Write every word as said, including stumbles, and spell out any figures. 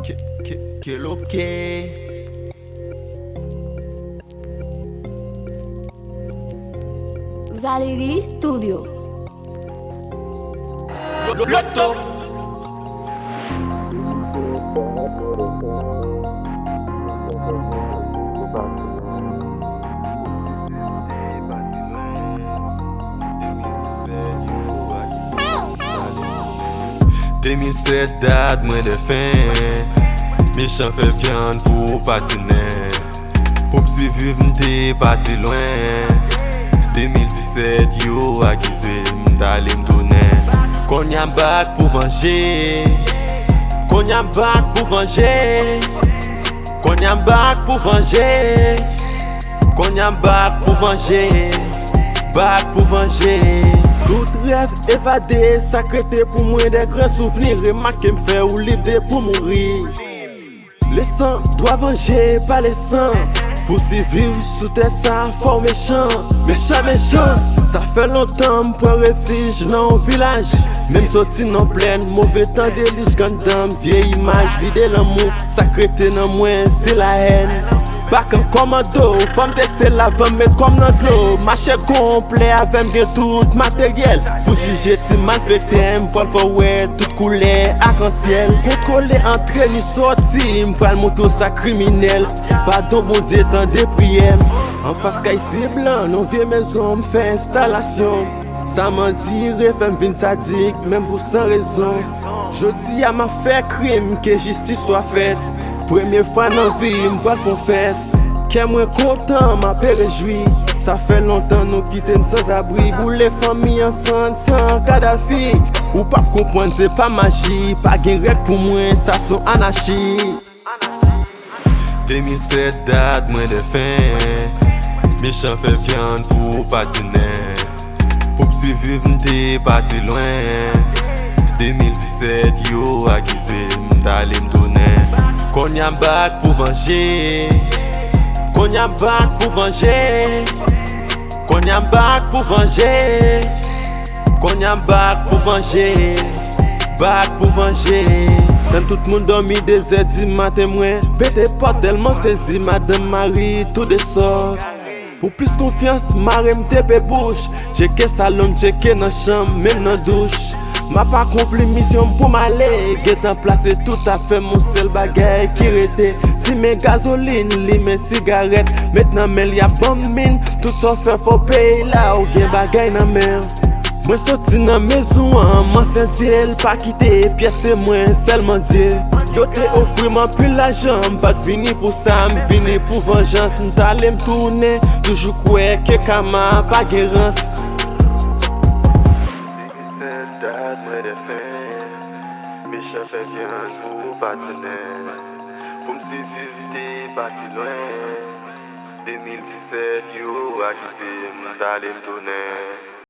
Ke, ke, ke lo ke? Valerie Studio. Lo, lo, loto. De mil sèt dat mwen defen. Mechan fè vyann pou patinen. Pou m siviv m te pati lwen. De mil disèt yo akize m, m t ale m tounen. Kounye a m back pou vanje. Kounye a m back pou vanje. Kounye a m back pou vanje. Kounye a m back pou vanje. Back pou vanje. Tout rèv evade, sa k rete pou mwen de gran souvni. Remake m fè ou lib de pou mouri. Lesan dwa vanje pa lesan. Pou siviv sou tè sa, fò w mechan. Mechan, mechan. Sa fè lontan m pran refij nan yon vilaj. Menm soti nan plèn, move tan delij gandan m. Vye imaj vide lanmou, sa k rete nan mwen se lahèn. Back an kòmando, fò m teste l avan m met kò m nan dlo. Mache konplè avè m, gen tout materyèl. Pou jije ti malfektè, m pral fè w wè tout koulè akansyèl. Kontwole antre ni sòti, m pral montre w sa kriminèl. Padon Bondye, tande priyè m. Anfas kay se blan, nan vye mezon m fè enstalasyon. Sa m andire fè m vin sadik, menm pou san rezon. Jodi a m ap fè krim, ke jistis swa fèt. Premye fwa nan vi m pral fè yon fèt. Kè mwen kontan, m ape rejwi. Sa fè lontan nou kite m sanzabri. Boule fanmi an san, san Kadafi. Ou p ap konprann, se pa maji. Pa gen règ pou mwen, sa s on anachi. De mil sèt dat mwen defen. Mechan fè vyann pou patinen. Pou m siviv m te pati lwen. De mil disèt yo akize m, m t ale m tounen. Kounye a m back pou vanje. Kounye a m back pou vanje. Kounye a m back pou vanje. Kounye a m back pou vanje. Back pou vanje. Tann tout moun dòmi, de zè di maten mwen pete pòt tèlman sezi, madanm mari tou desò. Pou plis konfyans, mare m tepe bouch. Tcheke salon m, tcheke nan chanm, menm nan douch. M ap akonpli misyon m pou m ale. Gentan plase tout afè m, yon sèl bagay ki rete. Simen gazolin, limen sigarèt. Met nan men l, y ap ban m min. Tout sa w fè, fò w peye la, ou gen bagay nan men w. Mwen soti nan mezon an, m ansentye l, pa kite pyès temwen, sèlman Dye. Yo te ofri m anpil lajan, m pa t vini pou sa, m vini pou vanjans. M t ale, m tounen, toujou kwè ke kama pa gen rans. Mechan fè vyann pou patinen. Pou m siviv, m te pati lwen. De mil disèt yo akize m, m t ale, m tounen.